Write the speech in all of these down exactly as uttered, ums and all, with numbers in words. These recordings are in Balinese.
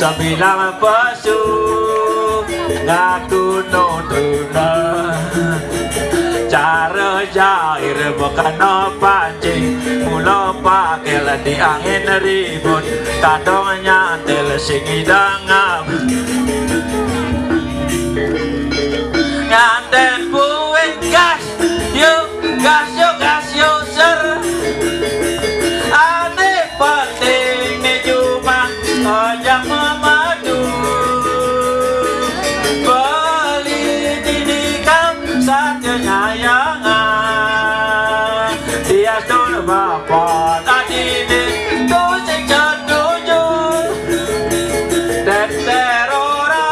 Bilang pesu ngaku nutuna. Cara jair bekana pancing, mula pakel di angin ribut, kadang nyantel sing idang. Nganten puing gas, yuk gas, yuk gas, yuk ser. Ane penting ni cuma aja memadu. Beli dini kam saja nyayangan. Dia suruh bapak tadi ni tu sing setuju. Teterora.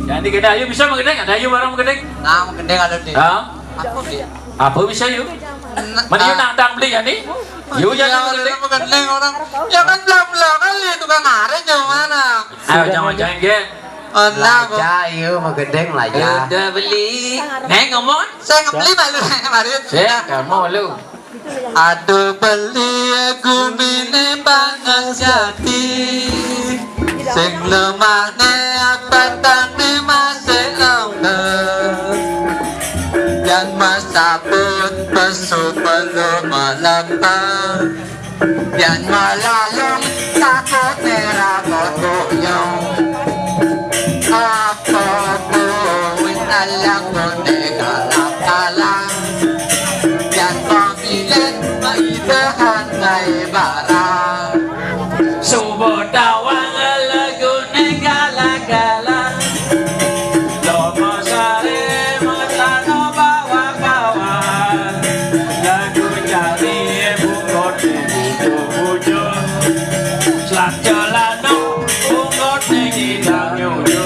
Jadi kena ayu bisa mengedeng, ada ayu barang mengedeng. Nah, mengedeng ada di. Ha? Apa di? Apa bisa yu? Mana yu nak tang beli ya ni? Yu jangan mengedeng. Mengedeng orang. Ya kan belah-belah kali tukang arek yang mana? Ayo jangan jangan ke. Anak. Laja yu mengedeng laja. Udah beli. Neng ngomong. Saya ngebeli malu saya kemarin. Ya, kamu lu. Aduh beli gumine pangan jati. Sing lemahne batangke masih lembek. Yang masabut pesu belum melekat. Yang malalung takut merah kokoyong. Apa kuwi alang kote kalah-kalah. Yang pemilik maidahan kai barang. Subuh tawang lagune gala-gala. Lomo sare matano bawa-bawa. Lagu jari bungkot bujo-bujo. Selat celano bungkot gidang nyudo.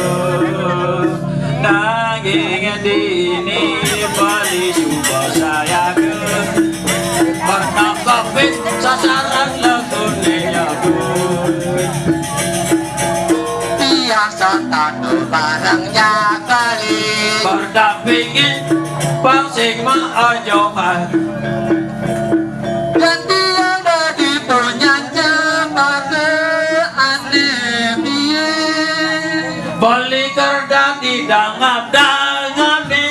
Nanging dini bali suba sayaga. Pernah kepit sasaran lagune nyabu. Biasa tanu barang nyakali. Berdampingin bang sing maajohan. Ganti yang dadi punyanya pakai anemie. Beli kertas di dangap-dangap ni.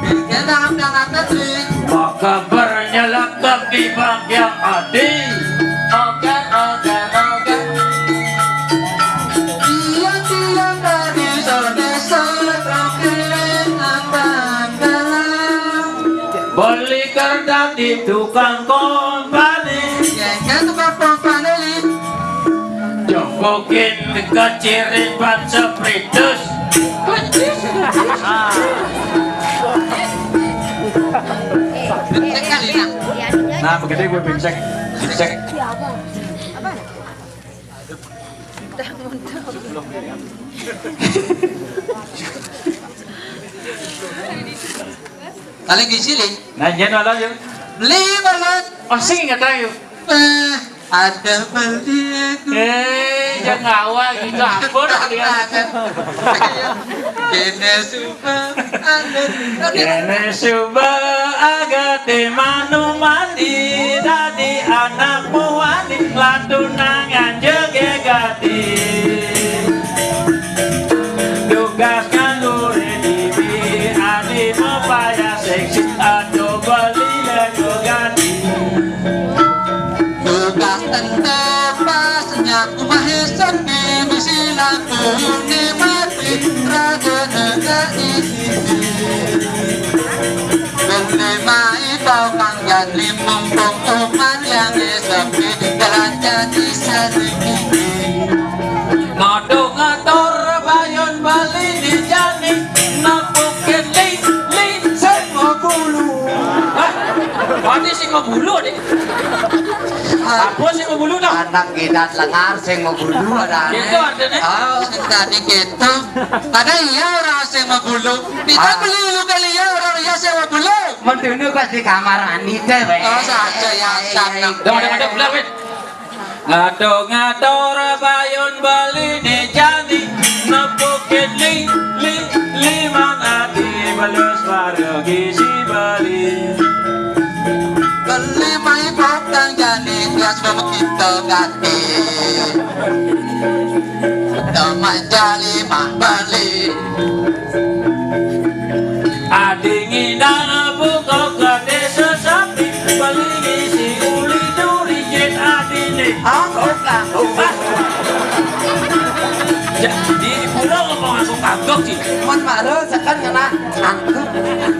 Bikin dangap-dangap negeri. Maka bernyelekap di bagian hati. Oke, oke, oke. Iya, iya, tadi sore saya terakhir abang dalam. Beli kertas di tukang kompani. Ya, kan tukang kompani, Li. Jokokin kecirin ban spiritus. Cek kali, nak. Nah, begitu gue pincek, pincek. Paling gizi, Li. Nah, yen malah yo. Beli malah. Oh, sing inget ayo. Eh, ada beli aku. Eh, jangan awal gitu, ampun, kalian. Kene suba, ada. Kene suba agate manu mati, dadi anakmu wani, latunangan joge gati. Tugas nganggo rediwi, adi mapaya seksi, aduh beli lego gati. Tugas tentang pas nyaku mahesan di bisi lampu ni mati, raja negeri. Beli mai bau manggan limpung pungkuman yang sepi, jalan jadi sedikit. Ngadong ngatur bayun bali di jani, napukin li, li, sing ngokulu. Hah? Mati sing Mabulu, Dik. Apa sing mabulu, to? Anak jidat lengar sing mabulu adané. Gitu artinya. Oh, sing tadi gitu. Padahal iya ora sing mabulu. Kita Ah. Beli lu kali ya, orang iya sing mabulu. Mendunu pas di kamar mandi téh, wéh. Oh, saja ya, sanang. Dong, dong, dong, bener, wéh. Ngado-ngado rabayun Bali né jani, nepukin li, li, limang ati, belus warga gizi Bali. Beli mai potang jani, bias kita kaki. Teman jali mak Bali. Adi ngidang buka kedé sesapi, beli ngisi uli duri jit adine. Aku kaku. Ya, di pulau ngomong aku kagok sih. Mon maro sekan kena angkut.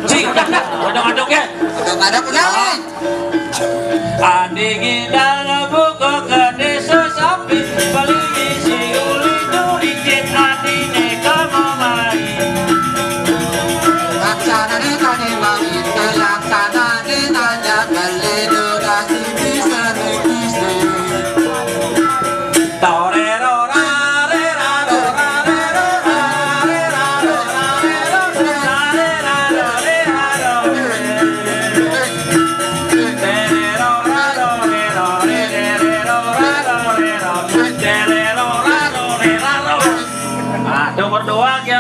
Cik, udah, udah. Odong-odong ya. Odong-odong pulang. Adi ngidang buka kedé sesapi, beli ngisi uli duri jit adine kamamai. Laksanane tadi mawite, laksanane tanya beli durasi bisa negisi. Torero rare raro rare rare raro rare raro rare raro rare raro. Aduh, berdoa ya.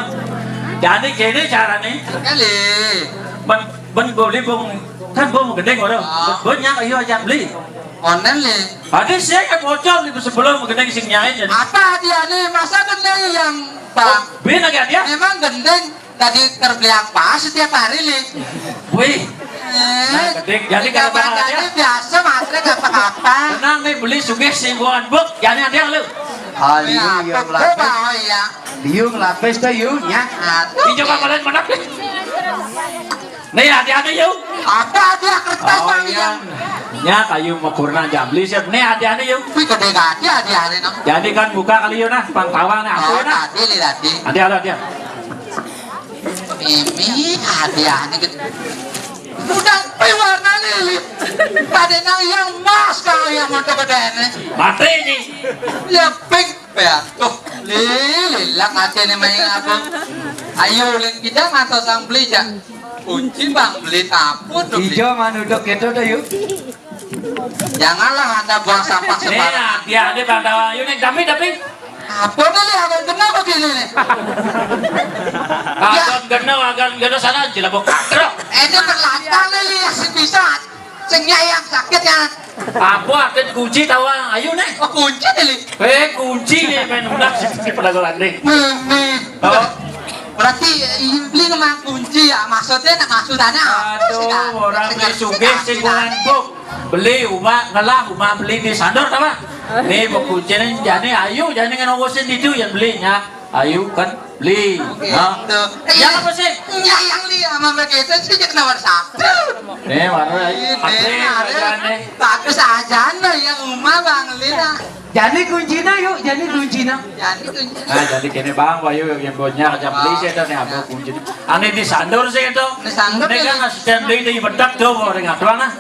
Jadi gini caranya. Kali. Ben, ben beli bung, kan bung gending orang. Ah. Banyak ayo aja beli. Onen le. Ada sih kan bocor di sebelum gending sing nyait jadi. Apa dia nih? Masa gending yang bang? Bin lagi dia. Memang gending. Tadi kerja pas setiap hari, Li. Wih. Eh, nah, gede. Jadi kalau bang Adi biasa, matre apa-apa. Tenang nih, beli sugih singgungan buk. Jadi ada lu. Oh, liu, liu, lapis. Oh, iya. Liu lapis tuh, liu, nya. Aduh. Ijo kamalan mana? Nih, hati-hati, yuk. Apa dia kertas? Oh, iya. Nya kayu mempurna jambli siap. Nih, hati-hati, yuk. Wih, gede gede hati-hati, no. Jadi kan buka kali, yuk, nah. Pang tawang, nah, aku, nah. Tadi, tadi. Hati-hati, hati-hati. Mimi, hadiahnya gitu. Udah, pe warna lili. Pada nang yang emas kalau yang mantap ada ini. Mati ini. Ya, pink, ya. Tuh, lili, lah katanya main apa? Ayo, lin kita atau sang beli, Cak? Kunci bang beli taput tuh. Ijo manuduk gitu deh, yuk. Janganlah Anda buang sampah sembarangan. Iya, dia ada Bang Dawa. Yuk, nih, tapi, tapi. Apa nih, Li? Akan kena begini nih. Akan kena, akan kena sana, jelabok katrok. Eh, ini berlatang nih, Li, yang bisa. Sing ya yang sakit ya. Apa arti kunci tawa? Ayo, nih. Oh, kunci nih, Li. Eh, kunci nih, main udah sih, pada gue landing. Nih, nih. Oh. Berarti, iya, beli ngemang kunci ya, maksudnya, nak maksudnya apa sih, Kak? Aduh, orang beli sugih, sing bulan buk. Beli uma, ngelah uma beli di sandor, apa? Nih, mau kuncine jani, ayu, jani ngan ngurusin itu, yang belinya. Ayu, kan, beli. Oke, hah? Tuh. Ya, apa sih? Ya, yang li sama begitu sih, jadi nomor satu. Nih, warna, iya, apa, nih. Bagus aja, no, yang uma, Bang, li, nah. Jani kuncina, yuk, jani kuncina. Jani kuncina. Nah, jadi kene, Bang, ayo yang punya aja beli sih, ada nih, apa kuncina. Ane di sandor sih itu. Di sandor. Ini kan ya. Asisten beli di bedak tuh, mau ring atuan lah.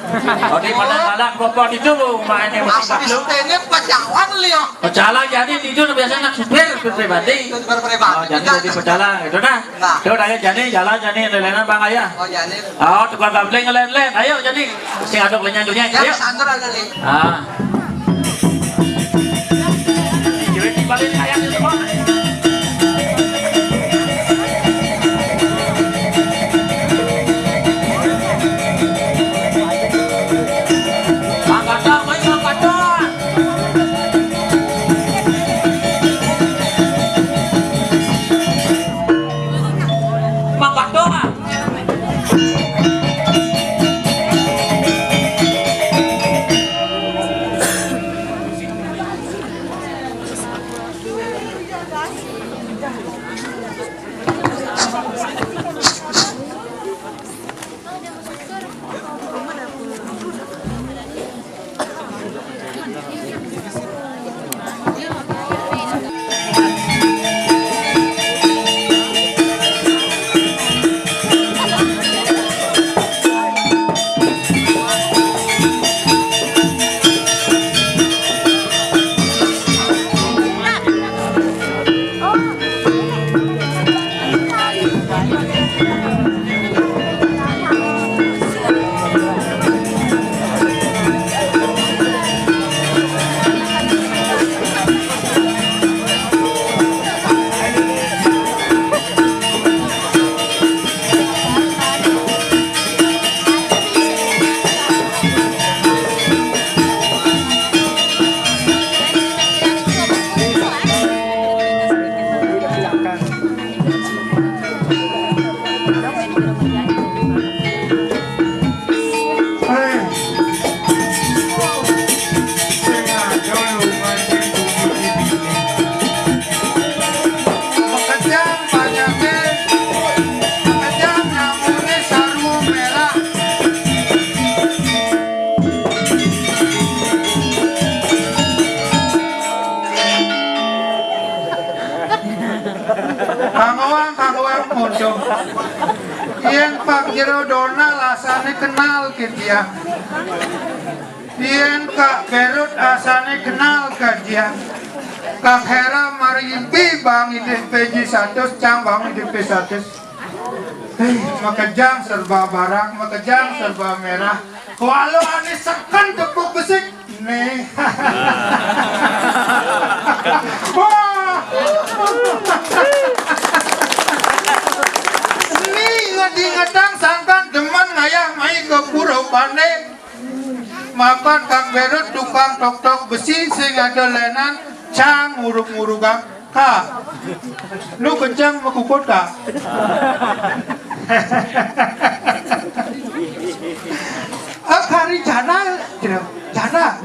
Oh, di Padang Balang, Bogor itu, Bu, mainnya bedak tuh. Asistennya pejalan, Lio. Pejalan jadi itu biasanya anak supir, supir pribadi. Supir pribadi. Oh, jadi, jadi pejalan, gitu, nah. Nah. Tuh, ayo, jani, jalan, jani, lelenan, Bang, ayo. Oh, jani. Oh, tukang gambling ngelen-len. Ayo, jani. Sing aduk lenyang-lenyang. Ya, ayo. Sandor ada, Li. Ah. Duit dibalik kayak gitu, Bang. Angkat tangan, angkat tangan. Angkat tangan. Yén Pak Jero Donal asané kenal ké dia. Yén Kak Berut asané kenal ké dia. Kak Hera mari impi bang idih P J satus, cang bang idih P satus. Héh, makejang serba barak, makejang serba merah. Kualo ané seken tepuk besik. Nih. Wah. Nih inget-ingetang sangkan demen ngayah mai ke Pura Pandé. Mapan Kang Berut tukang tok-tok besi sing ada lenan cang nguruk-ngurugang. Ka. Nu kencang mekukut ka. Ah, kari jana, jero. Jana.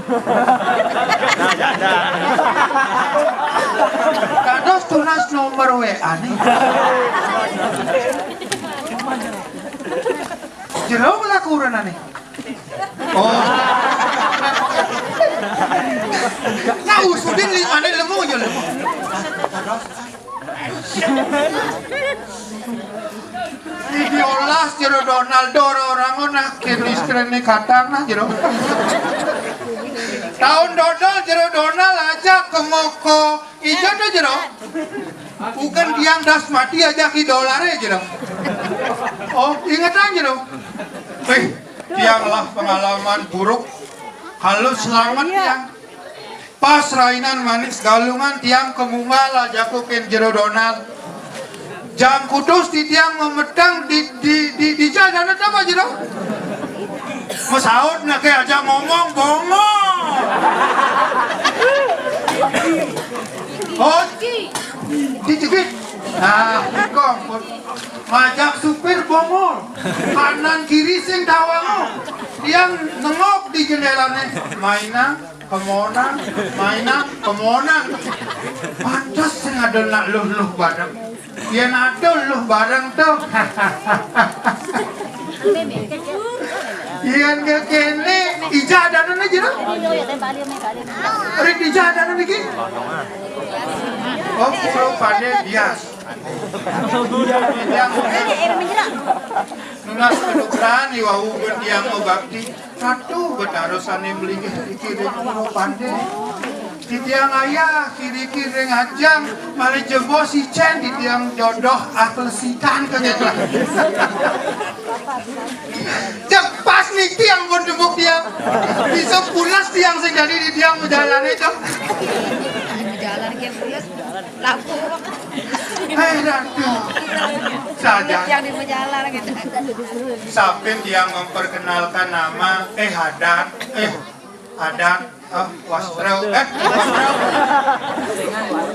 Dados tunas nomor W A nih. Jero melaku uranané. Oh. Nah, usudin limane lemu ya lemu. Diolah jero Donaldo orang-orang nah kini strene katang nah jero. Tahun dodol jero Donal aja ke moko ijo tuh jero. Bukan tiang das mati aja ki dolare jero. Oh, ingetan jero. Eh, tiang lah pengalaman buruk. Kalau selamat tiang. Pas rainan manis galungan tiang kemungal aja ku ken jero Donal. Jam kutus di tiang memetang di di di di jalan apa jero? Mesaut nak aja ngomong bongol. Oh, dijegit. Nah, kok ngajak supir bongol. Kanan kiri sing tawango. Tiang nengok di jendelane. Mainan, kemonan, mainan, kemonan. Pantes sing ada nak luh-luh bareng. Yen ada luh bareng tuh. Yen ke kene ija adanan aja no. Rik ija adanan iki. Oh, pura pada bias. Nunas kedukraan iwau berdiam bakti. Ratu Betara sane melinggih iki ring Pura Pande. Titiang ayah, kiri-kiri ring ajang, malih jebos icen titiang jodoh aklesitan kagek. Jepas niki ampun tembuk tiang. Bisa pulas tiang sing dadi titiang majalane, Cok. Majalan ke pulas. Lampu. Hai Ratu. Saja. Yang di majalan gitu. Sapin tiang memperkenalkan nama, eh, adat, eh, adat, eh, wastra, eh, wastra.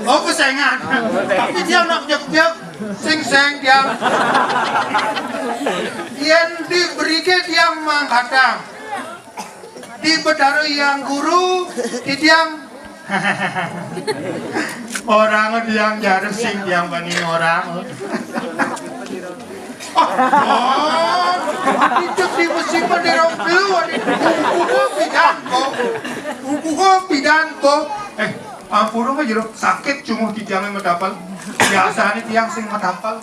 Oh, pesengan. Tapi tiang nak jek-jek, sing-seng tiang. Yen diberike tiang mangkatang. Di Betara Hyang Guru, titiang orang tiang jaruh sing tiang bani orang. Oh, itu di musim pada orang dulu, ada buku pidan ko, buku pidan ko. Eh, ampun aja loh, sakit cuma di tiang yang matapal. Biasanya tiang sing matapal.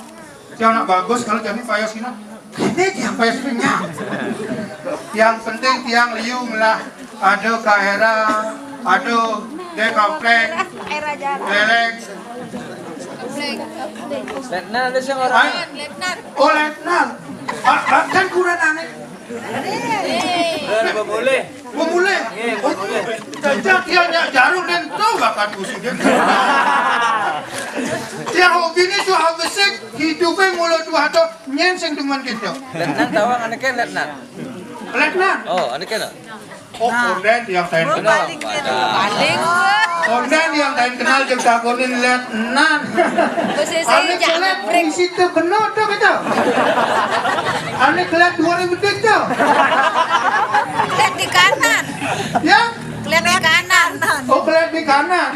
Tiang nak bagus kalau jadi payas gini. Ini tiang payas punya. Yang penting tiang liu lah. Ada Kak Era, ada Dek Kaplek, Era jarang. Lelek. Letnan ada sing orang. Hai? Letnan. Oh, Letnan. Ah, ah, kan kurang aneh. Boleh. Memulai. Jajak dia nyak jarum dan tahu bakat musuh dia. Dia hobi ni tu habis sik, hidupnya mula tu atau nyen sing teman kita. Letnan tahu anak kan Letnan. Letnan. Oh, anak kan. Oh, nah. Konden yang saya kenal. Balik. Konden yang saya kenal jeung sakonin Letnan. Ane kelet isi teu kena tuh gitu. Ane kelet dua ribu tujuh. Kelet di kanan. Ya? Kelet di kanan. Oh, kelet di kanan.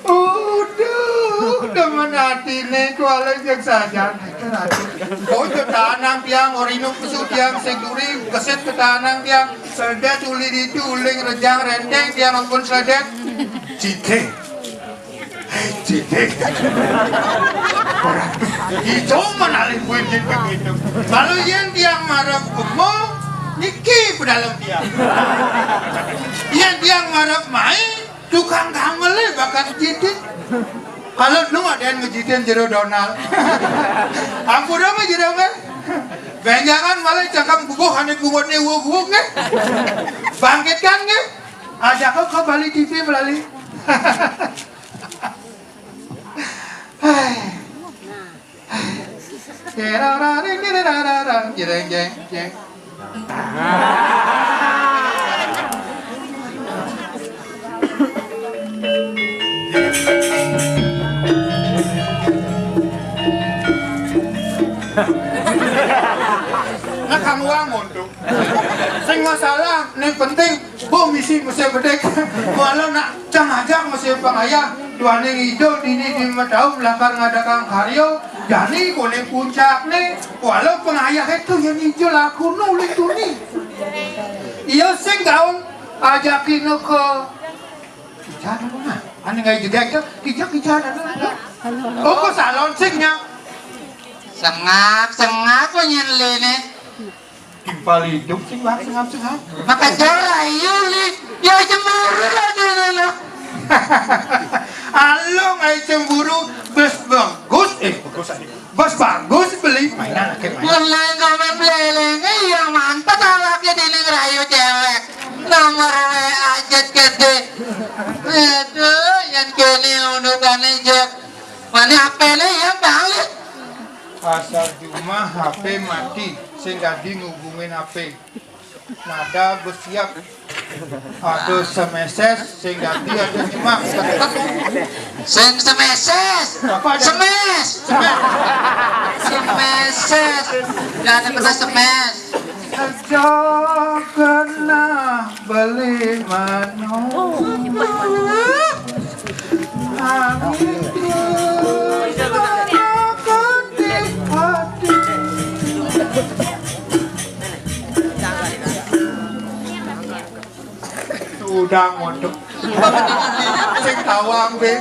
Uduh, demen atine kuala jeung sajan. Oh, ketanang tiang, orinuk pesu tiang, seguri, keset ketanang tiang, sedet uli ditu, uling rejang renteng tiang ampun sedet. Cike. Cidik. Ora. Itu menalih buin gitu. Kalau yang tiang marep emo, niki pedalem tiang. Yang tiang marep mai, tukang gamel e bakal cidik. Kalau nu ada yang ngejitin jero Donald. Ampun apa jero nggih? Benjangan malah cangkem bubuh ane bungut ne wuh-wuh nggih. Bangkitkan nggih. Ajak ke Bali T V melalui. Hai. Hai. Jerarareng, jerarareng, jereng, jeng, jeng. Nah, kamu wangun tuh. Sing masalah, ning penting, bu misi mesti bedik. Walau nak cang ajak mesti pengayah. Tuane ngidul dini di Medaum lakar ngadakang karya. Jani kone puncakne, walau pengayah itu yang ngidul aku nulis tuni. Iya sing gaung ajakino ke Kijan apa nah? Ane ngai jedek tuh, kijak kijan apa? Oh, kok salon sing nya? Sengak, sengak kok nyen lene. Timpal hidup sing bang sengak-sengak. Maka jora iya li. Ya cemburu lah dia lho. Alo ngai cemburu, bes bagus, eh bagus aja. Bos bagus beli mainan akeh mainan. Leleng komen lelenge ya mantep awake dene ngrayu cewek. Nomor W A jet gede. Aduh, yang kene unukane jek. Mana H P-ne ya balik. Asal cuma H P mati, sing dadi ngubungin H P. Nada bersiap. Aduh, semeses, sing ganti, aduh, nyemak, tetep. Sing semeses. Apa ada? Semes. Semes. Semeses. Jangan kena semes. Sejak kena beli mano. Angin tiup mano di hati. Sudah ngodok. Sing tawang be.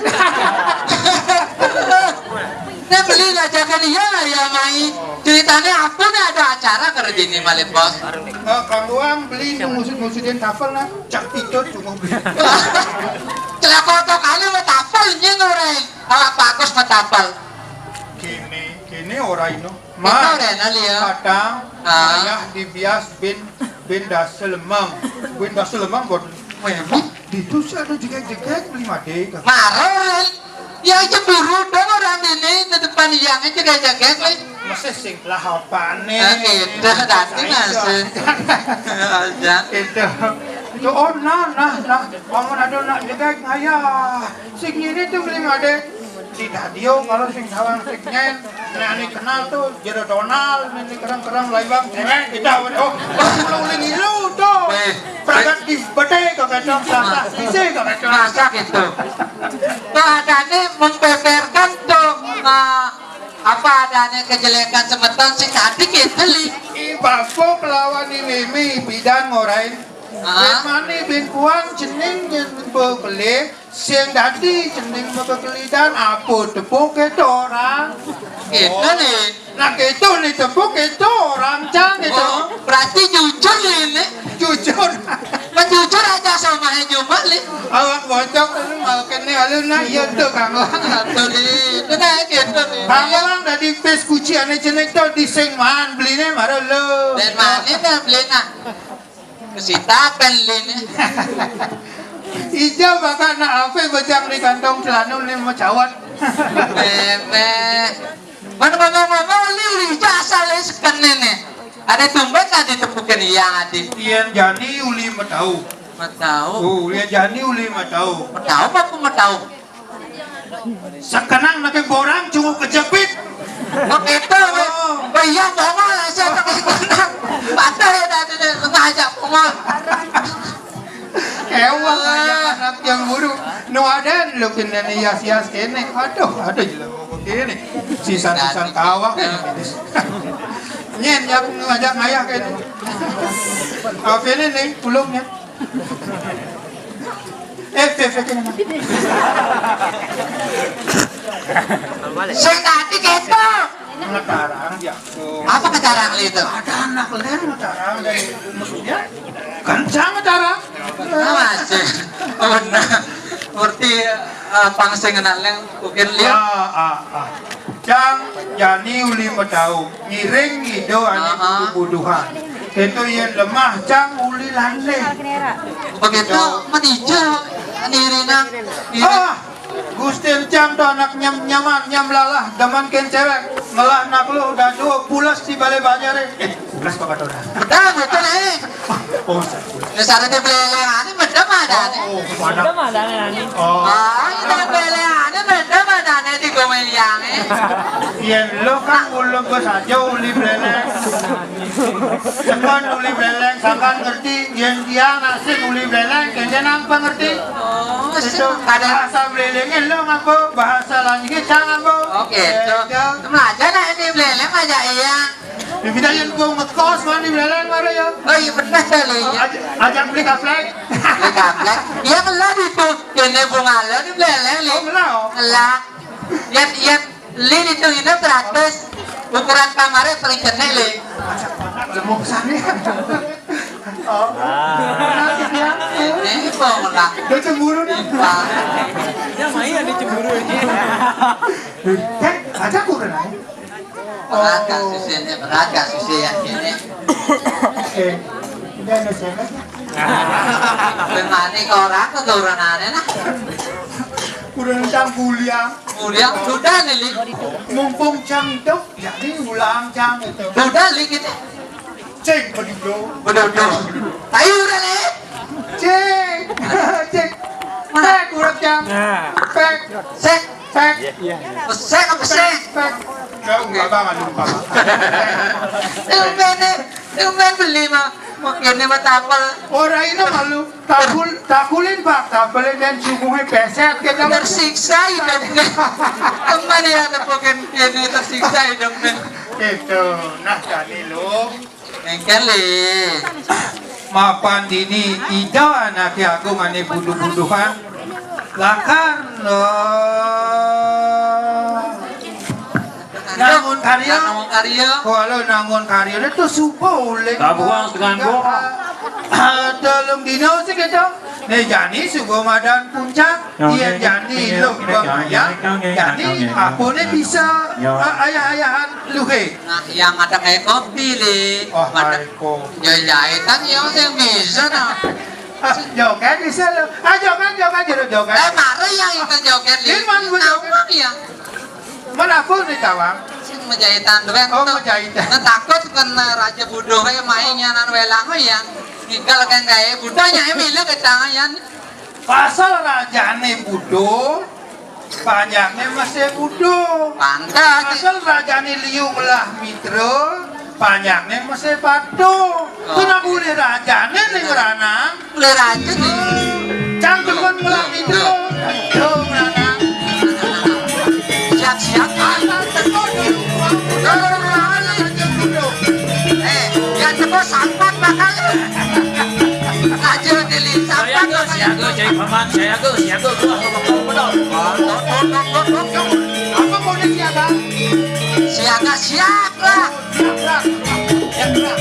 Nah, beli ngajakan iya lah ya mai. Ceritanya apa nih, ada acara kerja ini malah bos. Eh, Kang Wang beli ngusut-ngusutin tapel nah. Cak picut cuma beli. Celaka otak aja mau tapel nyeng orang. Kalau bagus mau tapel. Kene, kene ora ino. Kita Mas, ora enak, ya. Kadang Ah. Ayah dibias bin, bin Daselemang. Bin Daselemang, bon. Oh, ya, Bu? Ditu sih ada jegek-jegek, beli made, kan? Marel. Ya, cemburu dong orang ini, ke depan yang aja jegek-jegek, nih. Masih sing lah apane? Ah, gitu, tadi Nah, masih. Aja. Itu. Itu, oh, nah, nah, nah. Bangun ada nak jegek, ayah. Sing ini tuh beli made. Tidak dio kalau sing sawang sing nyen. Nah, ini kenal tuh, jero Donald, ini kerang-kerang, laiwang, cewek, kita, oh, uling-uling ilu tuh. Eh, Pragat di bete, kok kacang, sasah, sisi, kok kacang. Masa gitu. Tuh adanya membeberkan tuh, eh, apa adanya kejelekan semeton sing tadi gitu, Li. I bapak lawan i mimi, bidang ngorain. Ah. Bin mani, bin kuang, cening, nyen bebeli. Sing dadi jeneng mekekelidan apa tepuk keto orang? Gitu nih. Nah gitu nih tepuk keto orang cang gitu. Oh, berarti jujur nih, nih. Jujur. Menjujur aja sama aja Malik. Awak bocok lu mau kene alun nah iya tuh Kang Lang. Tuh di itu nah gitu nih. Kang Lang dari pes kuci ane jeneng tuh di sing man beline maro lu. Dan mana dah beli nah? Mesti tapen lini. Ija bakal nak ape bejang di kantong celana ni mau cawat. Meme. Mana ngomong-ngomong li li jasa le sekene ne. Ada tumben tadi tepukan iya adi. Ian jani uli metau. Metau. Oh, Ian jani uli metau. Metau apa aku metau? Sekenang nake borang cungu kejepit. Oh gitu. Oh. Oh iya, bongol aja nake sekenang. Patah ya tadi deh, ngajak bongol. Ewang aja anak yang buru. Nu ada lu kena hias-hias kene. Aduh, aduh jelo kene. Sisan-sisan kawak. Nyen yang ngajak ngayah kene. Apa ini nih pulungnya? Eh, eh, eh, eh. Sing tadi ketok. Ngetarang ya. Apa ketarang itu? Ada anak lén ngetarang dari maksudnya kencang ngetarang. Masih. Oh, benar. Berarti eh, pang sing anak lén mungkin lihat. Ah, ah, ah. Cang, jani uli matau, ngiring ido ane buduh-buduhan. Itu yen lemah, cang uli laleh. Begitu, menijo, nirina, nirina. Ah, Gustin cang to anak nyam, nyaman, nyam lalah, demen ken cewek, ngelah nak lu, udah dua pules di balai banjar, eh. Bekas kok kata orang. Betul, betul, eh. Oh, oh, saya pulang. Ya, sarane bleléngane medem adane. Oh, oh, mana? Medem adane, Nani. Oh. Ah, sarane bleléngane medem adane di gomeyange. Yen lo kan ulun bes aja uli bleléng. Sekan uli bleléng, sakan ngerti. Yen dia nasib uli bleléng, kene nang pengerti. Oh, itu bahasa blelénge lo ngapa? Bahasa lanjutnya jangan, Bu. Oke, itu. Itu. Melajar nak ini bleléng aja iya. Bibida yen wong ngekos mani bleléng mara ya. Oh iya bener to, Li. Aja, aja beli kaplek. Beli kaplek. Iya ngelah itu. Kene bunga lo di bleléng, Li. Oh, ngelah, oh. Ngelah. Yen, yen Li itu ini beratus. Ukuran kamare paling cenek, Li. Lemu kesane. Oh. Ah. Ini kok ngelah. Dia cemburu nih. Iya. Ya, main ada cemburu ini. Eh, aja kurang. Berat kasusnya, berat kasusnya yang ini. Eh, udah ada siapa? Bagaimana ke orang keturunannya nah? Udah tentang kuliah. Kuliah sudah nih, Li. Mumpung cang itu, jadi ulang cang itu. Sudah, Li, kita. Cing, bedudu. Bedudu. Ayo udah, Li. Cing. Cing. Pek, urut cang. Nah. Pek. Sek. Pek. Iya. Pesek apa sek? Pek. Enggak, enggak, Bang, aduh, Bang. Tumben nih, tumben beli mah. Makanya mah tapel. Ora ini malu. Takul, takulin, Pak, tapelin dan subuhnya peset, kita mah. Tersiksa hidupnya. Teman ya, tepukin ini tersiksa hidupnya. Itu, nah, jadi lu. Engkén, Li. Mapan dini ida anake agung ane buduh-buduhan. Lakar, eh, nangun karya. Nangun karya. Kalau nangun karya itu subuh uling. Tabuhan dengan boha. Ah, telung dino sih gitu. Nih jani subuh madan puncak. Iya, jani lo bang ayah. Jani aku nih bisa, ah, ayah-ayahan luhe. Nah, yang ada kayak kopi, Li. Oh, ada hai, kopi. Jahitan ya sing bisa nah. Ah, joget bisa lo. Ah, joget, joget, joget, joget. Eh, mari yang itu joget, Li. Ini mana gua joget? Tawang ya. Mana aku nih tawang? Sing majahitan doang. Oh, tuh. Majahitan. Nah, takut kena raja buduh kayak mainnya nan welang ya. Tinggal kan kayak budanya emile ketangan. Pasal rajane buduh, panjakne mesti buduh. Pantes. Pasal rajane liu ngelah mitra, panjakne mesti patuh. Oh. Kena boleh rajane ning ranang. Boleh raja nih. Cangkeman ngelah mitra. Aduh, ranang. Siap-siap. Asal teko di rumah. Eh, yang teko sampat bakal. Aja dilihat. Siaga, siaga, cari paman, siaga, siaga, gua sama kau pedal. Apa mau disiaga? Siaga siap lah. Siap, siap. Siap, siap.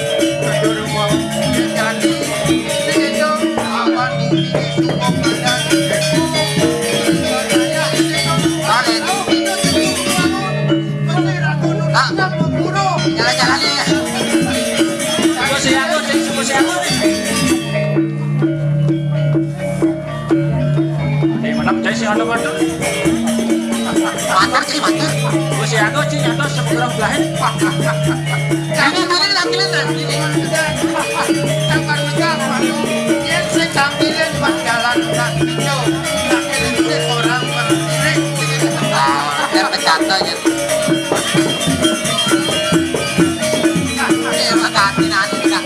Jadi, di situ, apa, di, di, di, Balik. Nah, jalan-jalan nih. Siapa sih aku? Siapa sih aku nih? Eh, mana percaya sih ada matur? Matur sih, matur. Gua sih aku sih nyata seberang belahin. Ini, ini, tampilin, tampilin. Tampar megang, malu. Dia sih tampilin, pas jalan, udah gitu. Tampilin sih orang berdiri. Ah, biar bercanda gitu. Eh, makasih, nanti kita.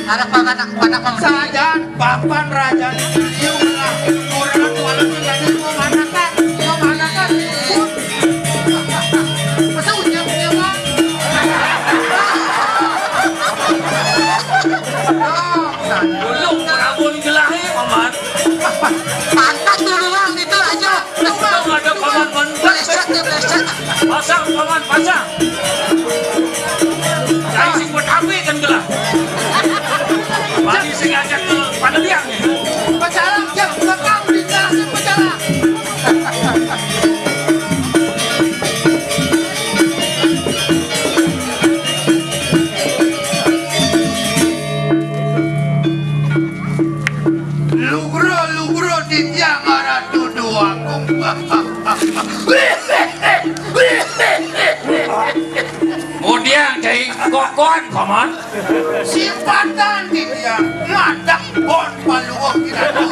Ada papan, papan, papan. Sajan, papan raja. Yuk lah, kurang malam ini jadi pemanakan, pemanakan. Masa unyap-unyap, Bang? Dulu Prabu gelah, eh, Paman. Pantat dulu, Bang, itu aja. Untung ada Paman bantu. Pleset ya, pleset. Pasang, Paman, pasang. Cai sing buat api kan gelah. Mari sing ajak ke pada liang nih. Pecalang, ya, belakang, dikasih pecalang. Lugro, lugro, titiang aratu duagung. Mudiang, cai kokon, Paman. Sipatan titiang, ngadak bon paluwuk iratu.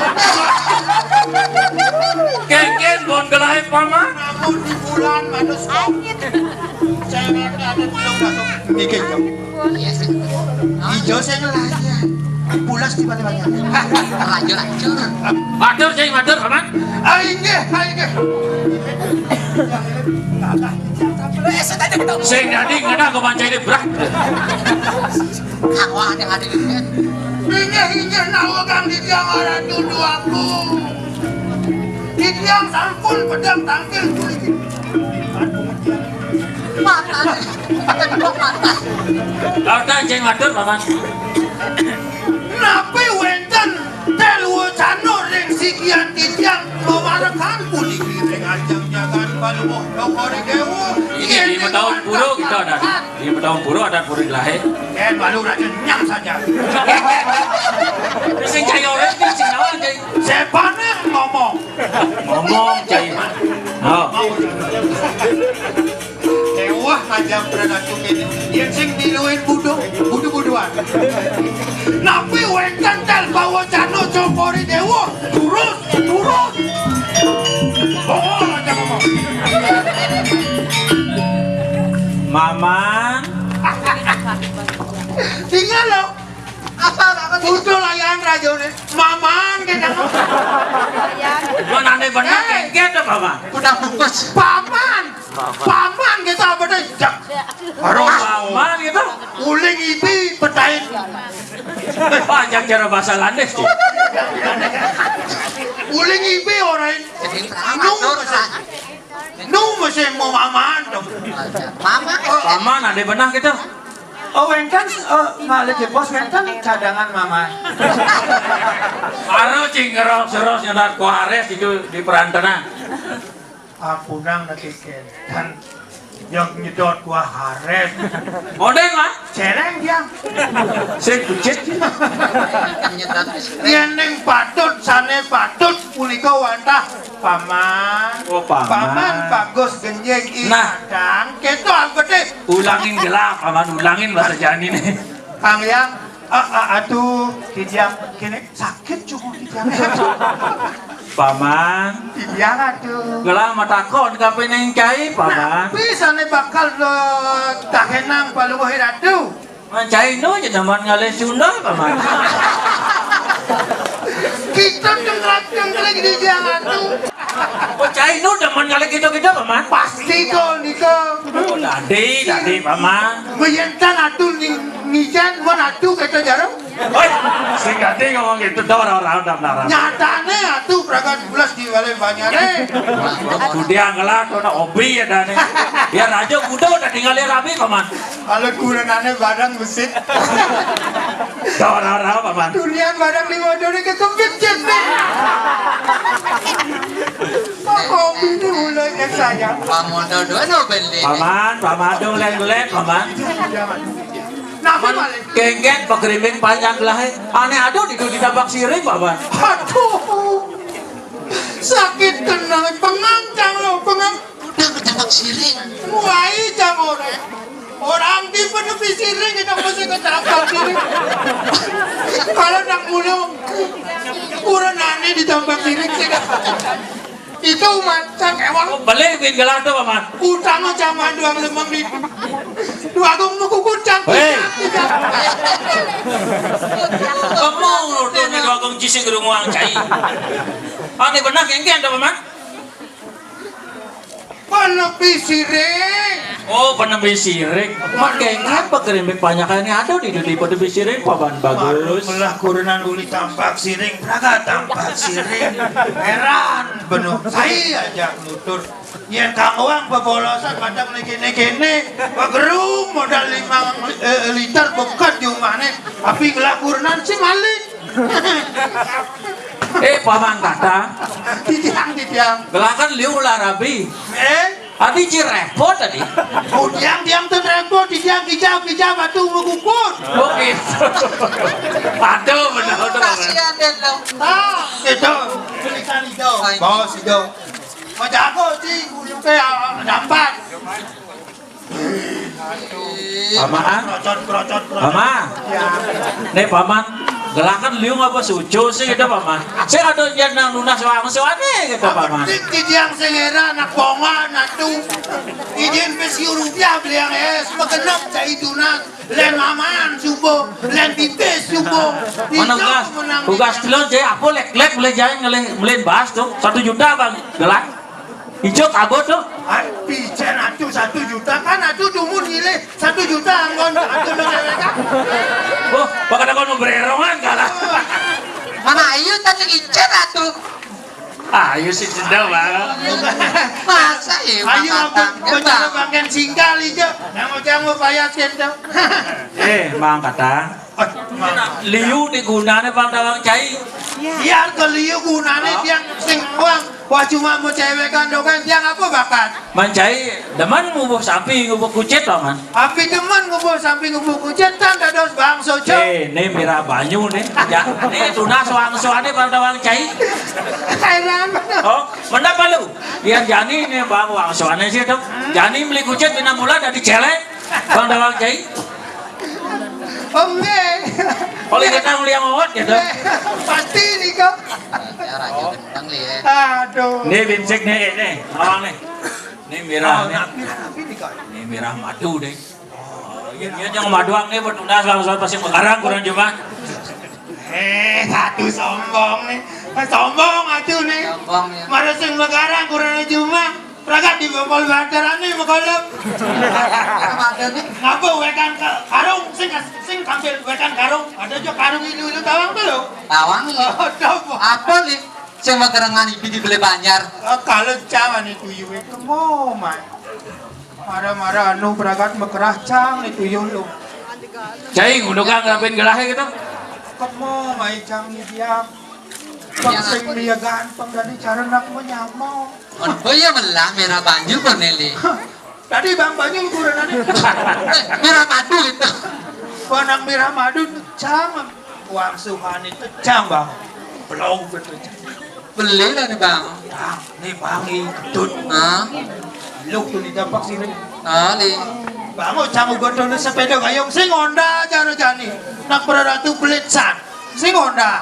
Kénkén bon gelahé, Paman. Namun di bulan manus kok. Cewek ada belum masuk. Mikir, Jok. Iya, sih. Ijo sing ngelayah. Pulas di mana-mana. Lanjur, lanjur. Matur, cai, matur, Paman. Ah, inggih, ah, inggih. Sing dadi ngenah kok mancai ini, Brak. Kang, wah, ada, ada ini. Inggih, inggih, nawa kang titiang aratu duagung. Titiang sampun pedang tangkil kulit. Mata, tembok mata. Kata cai matur, Paman. Napi wénten tél wacana ring sikian titiang mamarekan puniki ring ajeng jagat Paluwuh Nagari Déwa? Ini di Bedaumpura kita ada. Di Bedaumpura ada puri lahir. Kén malu raja nyang saja. Sing cai orén, sing naon, cai? Sepané ngomong. Ngomong, cai. Oh. Éwah aja pranatu kéné. Yén sing miluin budu, budu-buduan. Napi wénten tél pawacana Cokor I Déwa? Turus, turus. Bongol aja ngomong. Maman. Tinggal lo. Apa, apa? Udah layan rajané. Maman gitu. Mana nih benar? Eh. Kénkén to, Maman? Udah bungkus. Paman. Paman gitu apa deh? Jak. Paman gitu. Uling ibi petain. Panjang cara bahasa Landes tuh. Uling ibi orang. Jadi, nu masih, nu masih mau maman dong. Paman. Oh, paman ada benar gitu. Oh, wénten, eh, malih jebos wénten cadangan Maman. Aro cing ngeros-ngeros nyedat kuares itu di perantenan. Ampunang niki kénten. Yang nyedot kuares. Odeng, Mas. Céléng dia. Sing kucit. Yén ning patut, sané patut punika wantah Paman. Oh, Paman. Paman bagus genjing. Nah. Kadang kéto anggete. Ulangin gelah, Paman, ulangin bahasa Jawa ini. Kang Yang, a, a, atuh, titiang kéné sakit cukup titiang. Paman. Titiang atuh. Gelah matakon ka pining cai, Paman. Nah, pisané bakal, eh, tahénang Paluwuh Ratu. Man cai nu nya demen ngalih Sunda, Paman. Kita cengkrak-cengkrik di jalan tuh. Oh, cai nu demen ngalih gitu-gitu, Paman. Pasti kok nika. Oh, tadi, tadi, Paman. Meyentan atuh ni, nijan wan atuh kata jarum. Oi, sing ganti ngomong gitu, dor, orang, orang, orang. Nyatane atuh pragat bulas di balai banyane. Kudiang kelak, kena obi ya dane. Ya raja kuda udah tinggal ya rabi, Paman. Kalau kurenane barang besit. Dor, orang, orang, Paman. Durian barang lima duri ke kebit, Jen. Pak Obi ini mulai saya. Paman, Paman, dong, len, len, Paman. Napa malih? Kéngkén pagrimbing panjang gelahé. Ané aduh ditu ditabak siring, Bapak. Aduh. Sakit kena pengang cang lo, pengang. Udah ketabak siring. Muai cang orang. Orang di penepi siring kita mesti ketabak siring. Kalau nak mulu kurang aneh ditabak siring sih. Itu macam ewang. Oh, beli bin gelah tu, Paman. Utang macam dua lemang di. Dua gong mau kukut cang. Hei. Kamu tu ni dua gong cisi gerung wang cai. Ah, ni benar kengkeng tu, Paman. Penepi siring. Oh, penepi siring. Makanya apa kerimbik banyak ini ada di, di penepi siring, Paman Bagus. Maklum lah kurenan uli tampak siring, praga tampak siring. Heran bener. Saya aja nutur. Yen kang wang bebolosan macam ni kene-kene, pagerung modal lima eh, liter bekat di rumahnya. Tapi gelah kurenan si maling. Eh, Paman kata. Titiang, titiang. Gelakan liu lah rabi. Eh? Adi ci repot tadi. Oh, tiang, tiang tu repot, titiang kijau, kijau, batu mengukut. Oh, gitu. Aduh, benar, benar. Kasihan deh lo. Ah, itu. Tulisan hijau. Bos hijau. Mau jago, Cing. Ujung teh, ah, nampak. Paman? Krocot, krocot, krocot. Paman? Ya. Nih, Paman, gelakan liung apa sucu sih gitu, Paman? Saya ada yang nang lunas wang suane gitu, Paman. Penting di tiang selera, anak bonga, anak tu. Izin pesiu rupiah beli yang es, magenep cai tunas. Len maman subuh, len pipis subuh. Mana tugas? Tugas telon, saya apa lek-lek boleh jalan ngelih, melin bahas tuh. Satu juta, Bang. Gelang. Ijo kabut tuh. Ah, pijen atuh satu juta kan atuh dumun ngilih satu juta anggon atuh lu cewek kan. Oh, bakal aku nu bererongan kalah. Mana ayo tadi ijen atuh. Ah, ayo sih sedang, Bang. Masa iya? Ayo aku baca bagian singgal ijo. Yang mau jangan mau bayar sendal. Eh, Mang kata. Liu digunane pang tawang cai. Iya, ke liu gunane tiang sing uang. Wah, cuma mau cewek gandokan tiang apa bakat? Mancai demen ngubuh sampi ngubuh kucit, Paman. Api demen ngubuh sampi ngubuh kucit, tan dados bangso, Cok. Eh, ini mirah banyu nih. Ya, ini tunas wangsuane pang tawang cai. Heran. Oh, mendapa lu? Biar jani ini bang wangsuane sih, Dok. Jani beli kucit bina bulan dari celek. Pang tawang cai. Oh, nggih. Kalau kita ngeliang owat gitu. Pasti nih kok. Ya, raja gendeng nih ya. Aduh. Ini bincik nih, nih. Awang nih. Ini mirah nih. Ini mirah madu deh. Oh, iya, iya, jangan maduang nih, bertunas langsung pasti mengarang kurang cuma. Eh, satu sombong nih. Sombong aja nih. Sombong ya. Marah sing mengarang kurang cuma. Pragat di bongkol bantaran nih, mekolep. Apa ada nih? Ngapa wekan ka-, karung, sing, sing tampil wekan karung. Ada juga karung ini, lu tawang tuh lo. Tawang ini. Oh, coba. Apa nih? Sing magerengan ibi di beli banjar. Oh, kalau cawan itu, yuk, itu mau, mai. Marah-marah, anu, pragat mekerah cang itu, yuk, lo. Cai, ngundukang ngelakuin gelahnya gitu. Kemo, mai cang ini dia. Bang sing dia ganteng dari cara nak menyamau. Oh iya, melah merah banyu kok, Neli. Tadi Bang Banyu ukurannya. Eh, merah madu itu. Panang merah madu cang. Wang Suhani itu cang, Bang. Belum betul. Beli lah nih, Bang. Bang, nih Bang, ini gedut. Hah? Lu tuh di dampak sini. Ah, li. Bang, oh, cang uga tuh sepeda gayung sing Honda aja jani. Nak beraratu belit san. Sing Honda.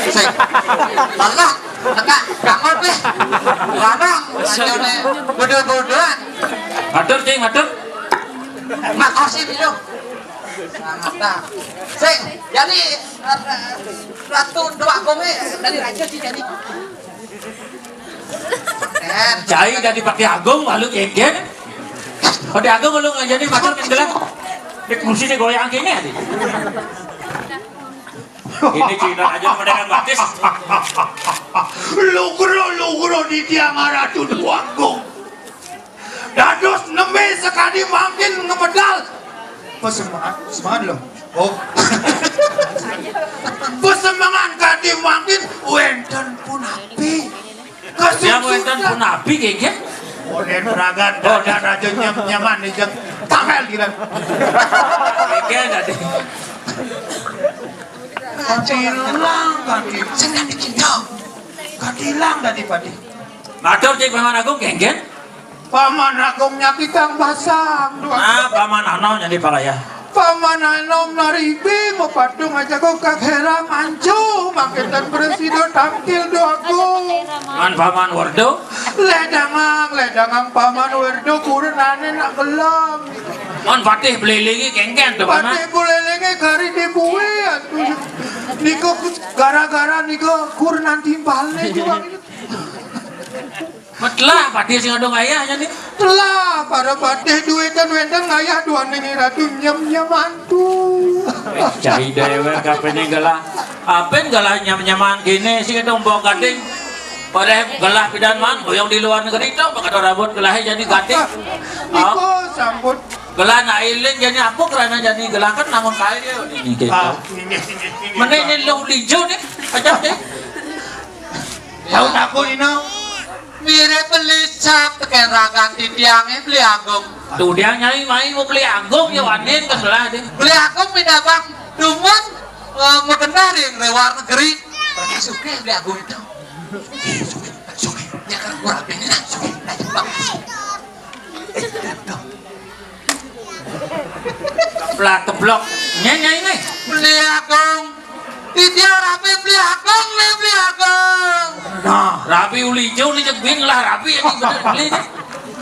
Sing. Malah, teka, bangun deh. Lanang, aja nih, bodoh-bodohan. Atur, Cing, atur. Makasih, Bilu. Selamat, Bang. Sing, jadi, eh, Ratu Dua Gong, eh, dari Raja sih, jadi. Cai dari Pati Agung, lalu kengkeng. Pati Agung, lu nggak jadi makan, kan, gelang. Di kursi ini goyang kayaknya, nih. Ini Cina aja, mereka batis. Lugro, lugro di tiang Ratu Dua Gong. Dados neme sekadi mangkin ngemedal. Pesemangat, semangat loh. Oh. Pesemangat kadi mangkin wenten punapi. Yang wenten punapi, kengkeng? Oden pragat, oh, dada raja nyam-, nyaman nih, jeng. Tanggal gila. Kengkeng tadi. Katilang, kati-, sing tadi cinta. Katilang tadi, Pati. Matur, Cik Paman Agung, kengkeng? Paman Agung nyakitang basang. Ah, Paman Ano nyadi pakaya. Paman Anom Naribi mapatung aja kok kakhera mancu, maketan presida tangkil do aku. Man paman werda? Ledangang, ledangang paman werda kurenané nak gelang. Man patih belilingi kéngkén to, paman? Patih belilingi kari di kuwi atuh. Nika gara-gara nika kurenan timpalné juga. Betlah patih sing ada ngayah jani. Telah para patih duitan wénten ngayah duaning ratu nyem-nyemantu. Cai déwék kapéné gelah. Apin gelah nyem-nyeman kéné sing ada mbok gading. Padahal gelah pidan man boyong di luar negeri to, bakal rambut gelahé jadi gading. Nika sampun. Gelah nak iling jani apa kerana jani gelah kan nangun kail ya ini gitu. Ah, ini, ini, ini. Mending ini lu lijo nih, macam nih. Tahu takut ini. Mirip beli sap tekén ragan titiangé beli agung. Tuh dia nyai mai mau beli agung ya wanin ke sebelah deh. Beli agung pindah bang, dumun eh, mau kena ring luar negeri. Berarti suka beli agung itu. Suka, suka, suka. Ya kan kurang ini suka. Ayo bang. Keplak keplok. Nyai nyai nih. Beli agung. Titiang rabi beli agung nih beli agung. Nah, rabi uli hijau nih cek bin lah rabi ini bener beli nih.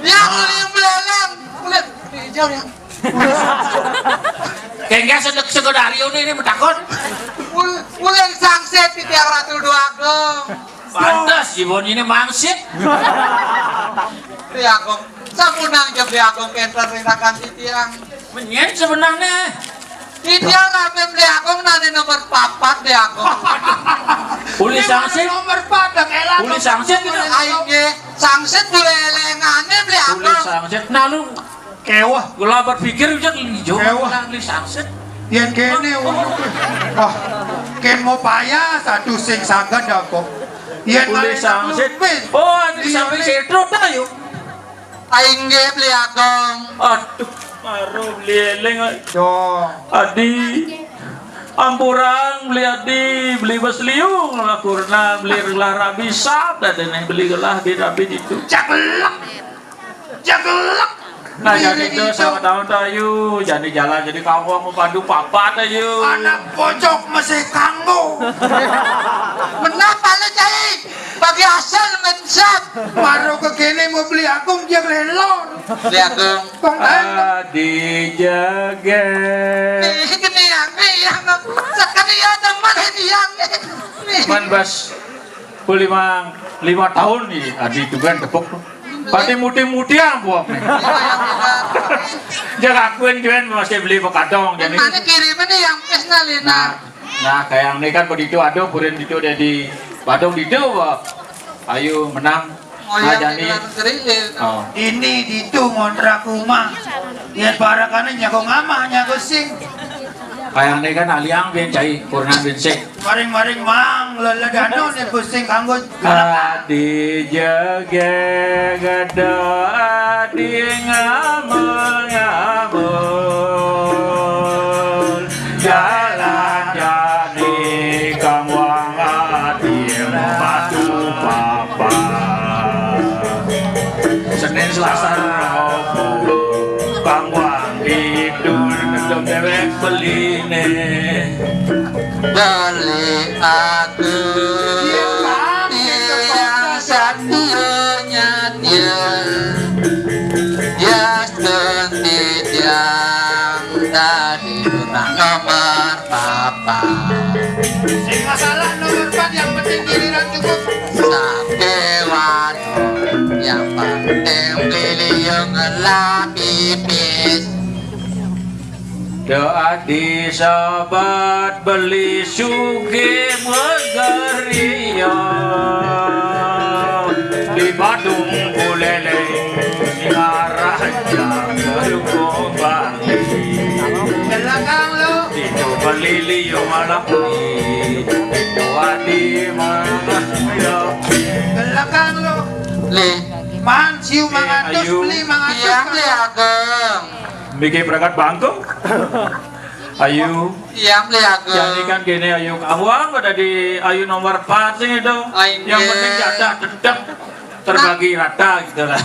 Ya uli beli agung. Kulit hijau ya. Kengga sedek segedario nih ini betakon. Ul uling sangsit titiang ratu dua agung. Pantes jibon ini mangsit. Beli agung. Samunang je beli agung kenter rinakan titiang. Menyen sebenarnya. Titiang rabi beli agung nani nomor papat beli agung. Uli sangsit. Nomor papat dah elah. Uli sangsit gitu. Aing ge sangsit beli elengannya beli agung. Uli sangsit. Nah lu kewah. Gula berpikir ujar hijau. Kewah. Uli sangsit. Yang kene oh. Ah, kemo payah satu sing sangat dah kok. Yang uli sangsit. Oh, ini sampai setruk dah yuk. Aing ge beli agung. Aduh, maro beli eling. Yo. Adi. Ampurang beli adi, beli bas liung lah kurna, beli gelah rabi sab dah dene beli gelah di rabi ditu. Jagelek. Jagelek. Nah, jadi itu sama tahun tayu, jadi jalan jadi kawang mau pandu papat ayu. Anak pojok masih kanggo. Menang balik cai. Bagi asal mensap. Baru ke kene mau beli agung dia lelor. Beli agung. Bang Adi jaga. Nih gini yang nih yang sekali ya teman ini yang nih. Man bas lima lima tahun nih Adi juga tepuk. Pati muti-muti yang buang nih. Jangan akuin juga masih beli bekadong jadi. Mana kirimnya nih yang pesna lina. Nah, Nah, kayang ni kan baditu aduh purin ditu dia di Badung ditu bah. Ayu menang. Oh, nah, yang jadi di luar negeri, ya. Oh. Ini ditu ngontrak rumah. Yang para kanan nyago ngamah nyago sing. Kayang ni kan aliang bin cai kurnan bin sing. Maring-maring mang leledano ni pusing kanggo. Adi jegeg doa di ngamul-ngamul. Jalan jadi kang wang adi batu papa. Senin Selasa Rabu kang wang tidur ngedom dewek beline. Beli aku yang satu-nyatnya. Ya senti yang tadi nak nomor papa. Sing masalah nomor empat yang penting giliran cukup. Sakewan yang penting beli yang ngelah pipis. Doa di sahabat beli sugih megeria di Badung Buleleng Singaraja Gelungkung Bali. Belakang lo. Itu beli liu malam ini. Doa di mana? Belakang lo. Le. Man siu mangatus beli mangatus. Iya, beli ageng. Mikir berangkat bangkok. Ayu. Iya, beli ageng. Jadi kan gini ayu kawan pada di ayu nomor empat sih itu. Yang penting jatah tetap terbagi rata gitu lah.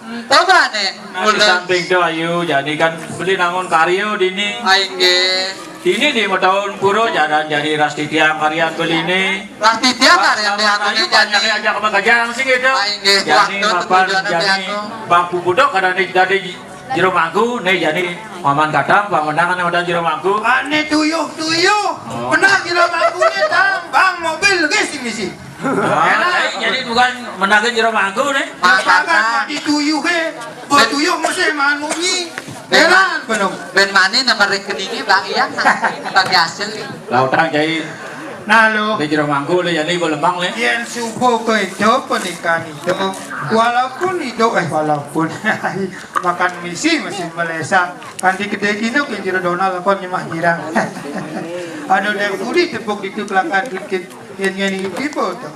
Coba nih, nah, di samping to, ayo, jani kan beli nangun karya dini. Ah, inggih. Dini di mataun pura jalan jani ras titiang karyan beliné. Ras titiang karyan. Bang, bang, ayo, banyak jani. Ajak sama gajang sih gitu. Ah, inggih. Jani waktu mapan, jani bang pupudok kadang di, dari jero mangku, nih jani paman kadang, paman dengan udah jero mangku. Ané tuyuh-tuyuh. Oh. Benar jero mangkuné tambang mobil lagi sih misi. Ah, jadi bukan menangin jero mangku nih. Makan, Pak, dituyuhé. Buat tuyuh mesti mangunyi. Heran, belum. Ben mani nomor rekeningnya Bang Ian, nanti bagi hasil nih. Lah, utang, Cai. Nah, lo. Di jero mangku, le, jani gua lembang, le. Yén subuh kéto pernikahan itu. Walaupun itu, eh, walaupun. Makan misi masih melesat. Kanti gedé kino ke jero donal apa nyemah girang. Aduh, dek budi tepuk itu kelakan dikit. Yén ngene iki, Po, to.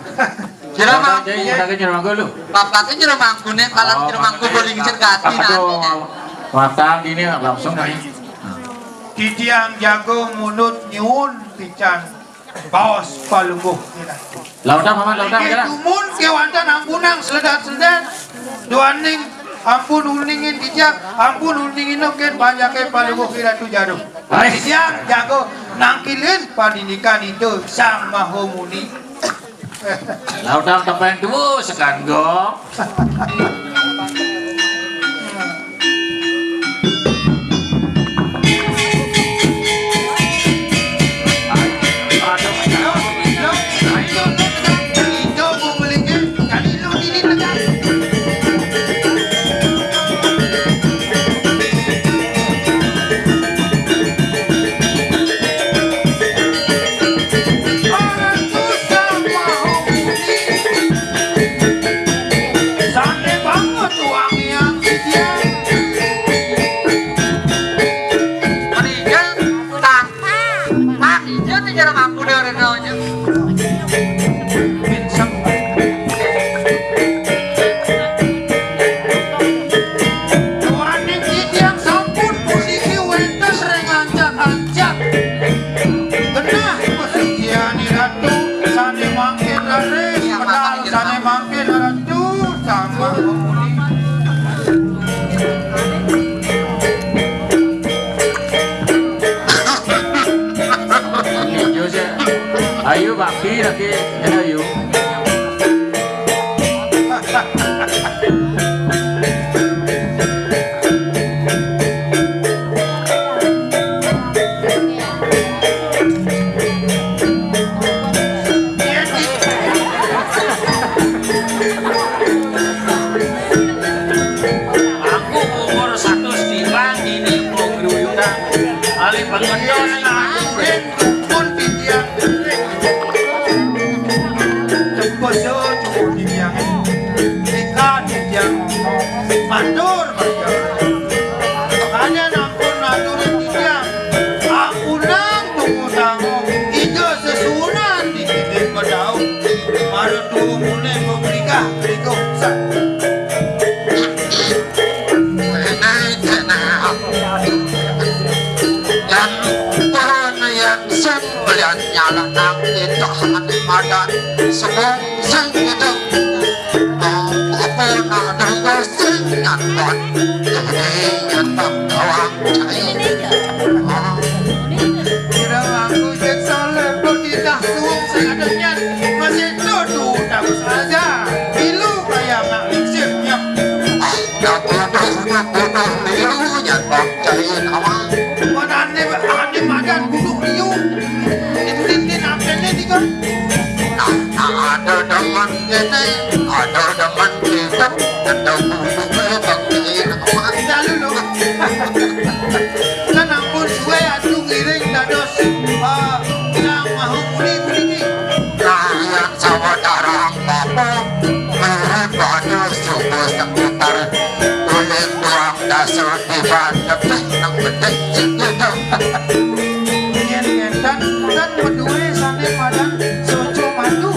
Jero mangku. Bapaknya jero mangku, lu. Bapaknya jero mangku nih, malah jero mangku boling cergati nanti. Matang ini langsung nih. Titiang jago munut nyuwun pican baos palungguh ira. Lautang, Paman, lautang, jalan. Dumun kewanten ampunang seledat-seledat. Duaning ampun uningin titiang, ampun uningin noken panjake palungguh ira tu jarum. Titiang jago nangkilin panindikan itu Sang Maha Muni. Lautang tepeng tuwuh sekan gong. Sane banget wangian titiang. Meriga, tah, tah, ijo ti jero mangkuné ora naonnya. Pinsem. Duaning titiang sampun puniki wénten ring ancak-ancak. Genah pesucian Ratu sane mangkin raris, pedal sane mangkin ratu sama pemuli. Ayo, bakti lagi, ayo. Aku umur satus tiang ini mau geruyutan. Alih pengendos. Pun titiang. Cepet cukup titiang. Ikan titiang. Matur, matur. Hanya nampun aturin titiang. Ampunang tunggu tango. Ijo sesuunan di titik bedau. Marep tuwuh mulih bebrikah berikuh. Sa- Yan pun yan sing melihat nyala nang itu hati madan semua sing itu. Apa nak dengar sing nyantan. Jadi nyantan bawang cai. Kira aku cek saleh berkidah suung sing ada nyan. Masih tuduh tak bersalah. Ilu kaya nak lingsir nyap. Nah, bodoh, nah, bodoh, liu, nya, bang, cai nama. Mana ane, ane madan gunung liu. Intin, tin, apa ini, tiga? Nah, nah, ada demen ini, ada demen itu, ada gunung, bang, cai nama. Lalu, lo. Kan ampun, suwe, adu, ngiring, dados, ah, yang mahu muni, muni. Nah, yang sawetara Bapa, mirip ada suku sekitar kulit tuang dasar tiban lebih nang betik gitu. Yen ngénten, kan bedué sané madan soco madu.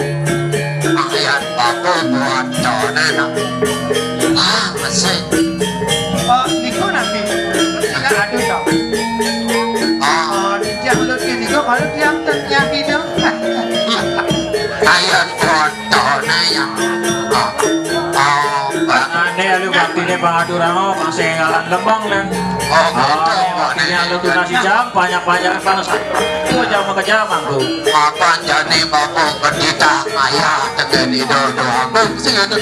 Ayan bapa buat cone nang. Ah, mesik. Oh, niku nanti. Tidak adu, toh. Ah. Oh, dijak lut niku, kalau tiang ten nyaki, toh. Ayan buat Tone yang, ah, ah, ah. Ane alu bakti Ini Pak Adurano masih ngalan lembang, Leng. Oh, gitu. Oh, ini lu tuh nasi jam, banyak-banyak panas. Itu jam ke jam, aku. Mapan jani bapak pendeta, ayah, tegeni dodo, aku sih itu.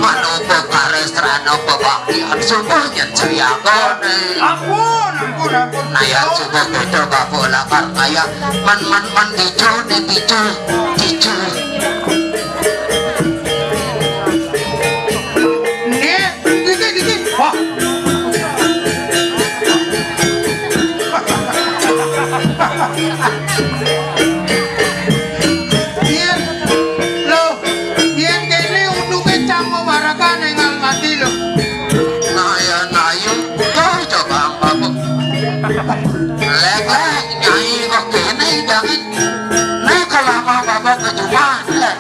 Mano pekares rano pebaktian, subuh nyen sriagone. Ampun, ampun, ampun. Nah, ya, subuh betul, bapak lakar kaya. Men, men, men, ticu, nih, ticu. Ticu. Nggih, nggih, nggih. Wah. Yen, lho, yen kene untuke cang warakan engal mati lho. Nah, ya, nah, yuk, buka coba, Bapak. Lek, lek, nyai kok kene, jangan. Nek kalau mau Bapak ke Jumat, lek.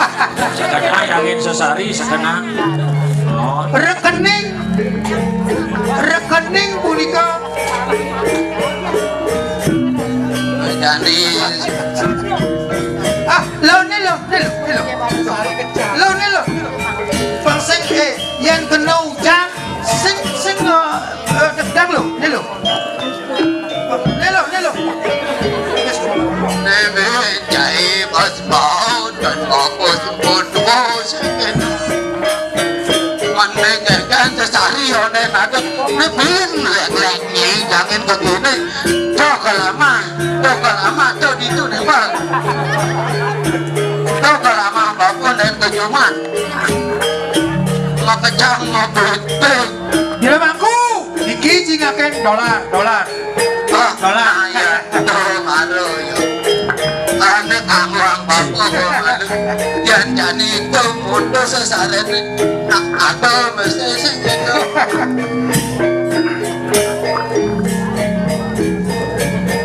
Sekena angin sesari, sekena. Oh. Rekening, rekening punika. Jani. Ah, lho, ne lho, ne lho, ne lho. Lho, ne lho. Bang sing, eh, yen kena ujan, sing, sing, eh, eh, gedang lho, ne lho. Ne lho, ne lho. Neme jai bas bau dan bagus pun bos. Mane kan sesari one ngadep ne bin lek-lek nyi jangan begini. Tuh kelama, tuh kelama, tuh ditu ne, Bang. Tuh kelama, bapak dan kenyuman. Makejang, mabetek. Bila mangku, iki sing akeh dolar, dolar. Ah, dolar. Nah, ya, tuh, baru, ya. Ane kamu ang bapak, gua malu. Yan jani itu mutu sesarene. Nak ada mesti sing gitu.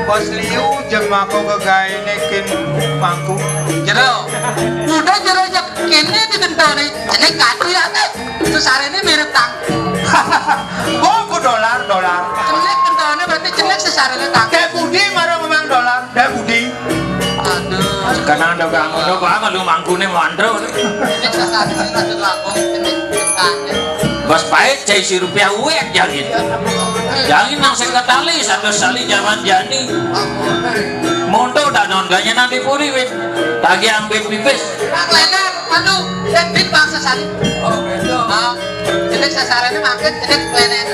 Bos Liu, jem aku gegaene kin mangku. Jero. Udah jero, jek kene di kentone. Cenik kati ya, teh. Sesarene mirip tang. Oh, ku dolar, dolar. Cenik kentone berarti cenik sesarene tang. Kayak budi marang memang dolar, kayak budi. Aduh. Sekarang ada kamu, ada kamu lu mangkune mandro. Cenik sesarene rada langkung, cenik kentone. Bos pahit, cai si rupiah uwek, jangin. Jangin nang sing ketali, satu sali zaman jani. Monto dak non, ganya nanti puri, wit. Tagi ambil pipis. Pak Lenar, anu, dan bin bangsa sari. Oh, gitu. Ah, jadi sasarannya makin, jadi keren.